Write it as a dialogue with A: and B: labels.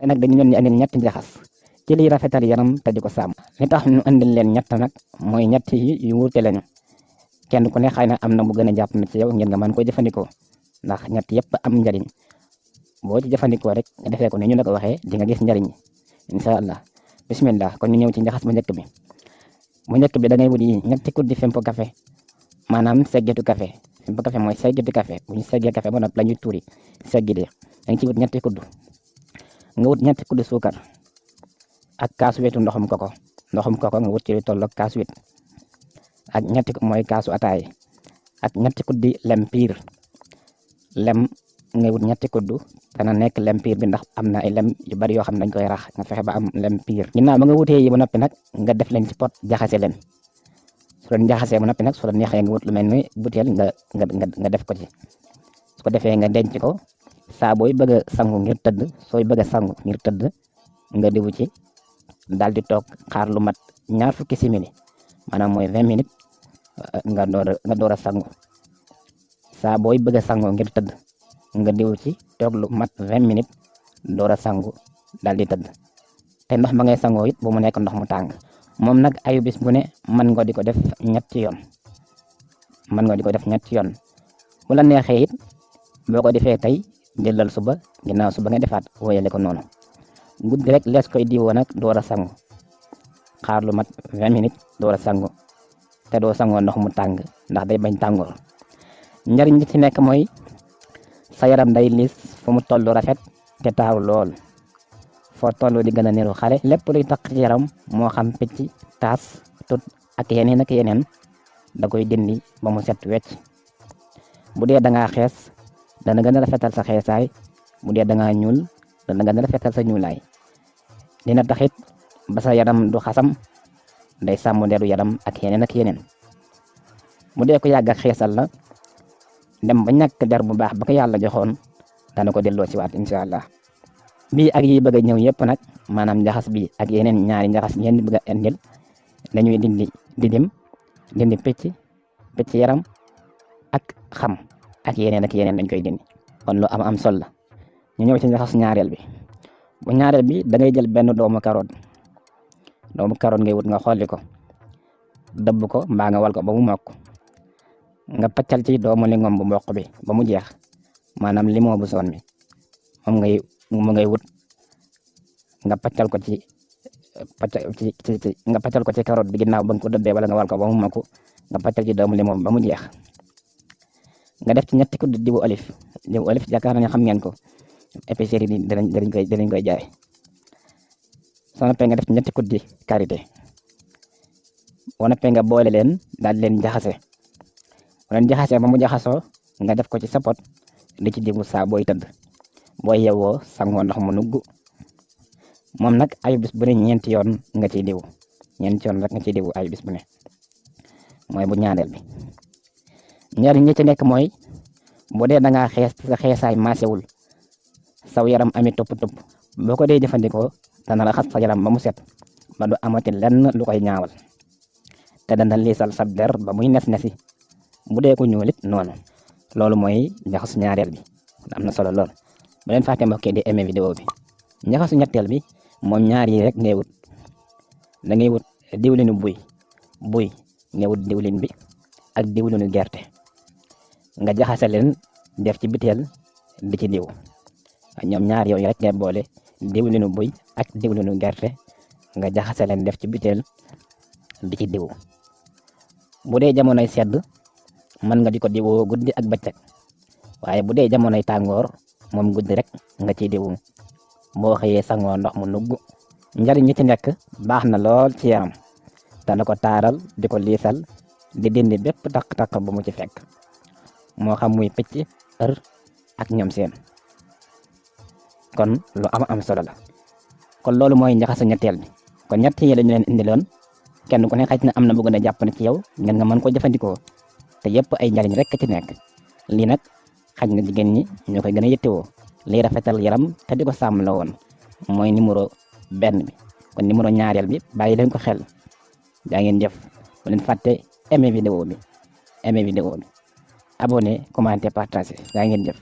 A: nag dañu leen di andil ñetti njaxas ci liy rafetal yaram te di ko sàmm. li tax ñu andil leen ñett nag mooy ñett yi yu wuute lañu kenn ku ne xëy na am na mu gën a jàpp na ci yow ngeen nga mën ko jëfandikoo ndax ñett yëpp am njariñ boo ci jëfandikoo rek nga defee ko ni ñu la ko waxee di nga gis njariñ incha allah. bismillah kon ñu ñëw ci njaxas bu njëkk bi. bu njëkk bi da ngay wut yi ñetti kuddi fempo café maanaam seggetu café fempo café mooy seggetu café bu ñu seggee café ba noppi la ñuy tuuri seggi de da nga ci wut ñetti kudd nga wut ñetti kudd suukar ak kaasu wetu ndoxum koko nga wut ci lu tolloog kaasu wet ak ñetti mooy kaasu ataay ak ñetti kuddi lem piir lem nga wut ñetti kudd dana nekk lem piir bi ndax am na ay lem yu bari yoo xam ne dañ koy rax nga fexe ba am lem piir. ginnaaw ba nga wutee yi ba noppi nag nga def leen ci pot jaxase leen su leen jaxasee ba noppi nag su la neexee nga wut lu mel ni butéel nga def ko ci su ko defee nga denc ko saa booy bëgg a sangu ngir tëdd sooy bëgg a sangu ngir tëdd nga diwu ci daal di toog xaar lu mat 20 simili maanaam mooy 20 minutes nga door a sangu saa booy bëgg a sangu ngir tëdd nga diw ci toog lu mat 20 minutes door a sangu daal di tëdd te ndox ma ngay sangoo it bu mu nekk ndox mu tàng. moom nag ayu bis bu ne mën nga di ko def ñetti yoon bu la neexee it boo ko defee tey jëlal suba ginnaaw suba nga defaat wóyale ko noonu guddi rek lees koy diwoo nag door a sangu xaar lu mat 20 minutes door a sangu te doo sangoo ndox mu tàng ndax day bañ tàngoor. njariñ li ci nekk mooy sa yaram day liis fu mu toll rafet te taaru lool foo toll di gën a niru xale. lépp luy taq ci yaram moo xam picc taas tut ak yeneen da koy dindi ba mu set wecc. bu dee da ngaa xees dana gën a rafetal sa xeesaay bu dee da ngaa ñuul dana gën a rafetal sa ñuulaay. dina taxit ba sa yaram du xasam day sàmm nderu yaram ak yeneen. bu dee ko yàgg ak xeesal la dem ba ñàkk der bu baax ba ko yàlla joxoon dana ko delloo si waat incha allah. bii ak yi bëgg a ñëw yëpp nag maanaam njaxas bi ak yeneen ñaari njaxas ngeen bëgg a indil dañuy dindi dindi picc yaram ak xam ak yeneen dañ koy dindi kon lu am sol la. ñu ñëw ci njaxas ñaareel bi. bu ñaareel bi da ngay jël benn doomu carotte ngay wut nga xolli ko dëbb ko mbaa nga wal ko ba mu mokk nga paccal ci doomu lingom bu mboq bi ba mu jeex maanaam limon bu son bi moom ngay wut nga paccal ko ci carotte bi ginnaaw ba nga ko dëbbee wala nga wal ko ba mu mokk nga paccal ci doomu limon ba mu jeex nga def ci ñetti kudd diwu olive yaakaar naa ne xam ngeen ko épicerie yi dinañ koy jaay. soo noppee nga def ci ñetti kuddi karité boo noppee nga boole leen daal leen jaxase ba mu jaxasoo nga def ko ci sa pot di ci diwu saa booy tëdd booy yewoo sangoo ndox mu nugg. moom nag ayu bis bu ne ñeenti yoon nga ciy diwu rek nga ciy diwu ayu bis bu ne mooy bu ñaareel bi. njariñ ñi ci nekk mooy bu dee da ngaa xees sa xeesaay maasewul saw yaram ami topp boo ko dee jëfandikoo dana raxas sa yaram ba mu set ba du amati lenn lu koy ñaawal te dana liisal sa der ba muy nes-nesi bu dee ko ñuulit noonu. loolu mooy njaxasu ñaareel bi am na solo lool. bu leen fàtte mbokk yi di aimer vidéo bi. njaxasu ñetteel bi moom ñaar yi rek ngay wut da ngay wut diwlinu buy ngay wut diwlin bi ak diwlinu gerte nga jaxase leen def ci biteel di ci diw. ñoom ñaar yooyu rek ngay boole diwlinu buy ak diwlinu gerte nga jaxase leen def ci biteel di ci diw. bu dee jamonoy sedd mën nga di ko diwoo guddi ak bëccëg waaye bu dee jamonoy tàngoor moom guddi rek nga ciy diwu boo xëyee sangoo ndox mu nugg. njariñ ñi ci nekk baax na lool ci yaram dana ko taaral di ko liisal di dindi bépp taq-taq bu mu ci fekk moo xam muy picc ak ñoom seen. kon lu am solo la. kon loolu mooy njaxasu ñetteel bi. kon ñett yi lañu leen indiloon kenn ku ne xëy na am na bu gën a jàpp ne ci yow ngeen nga mën ko jëfandikoo te yëpp ay njariñ rek ci nekk. lii nag xaj na jigéen ñi ñoo koy gën a yittewoo lii rafetal yaram te di ko sàmm la woon mooy numéro 1 bi. kon numéro ñaareel bi bàyyi leen ko xel. jaa ngeen jëf bu leen fàtte aimer vidéo bi abonné commenter partager jaa ngeen jëf.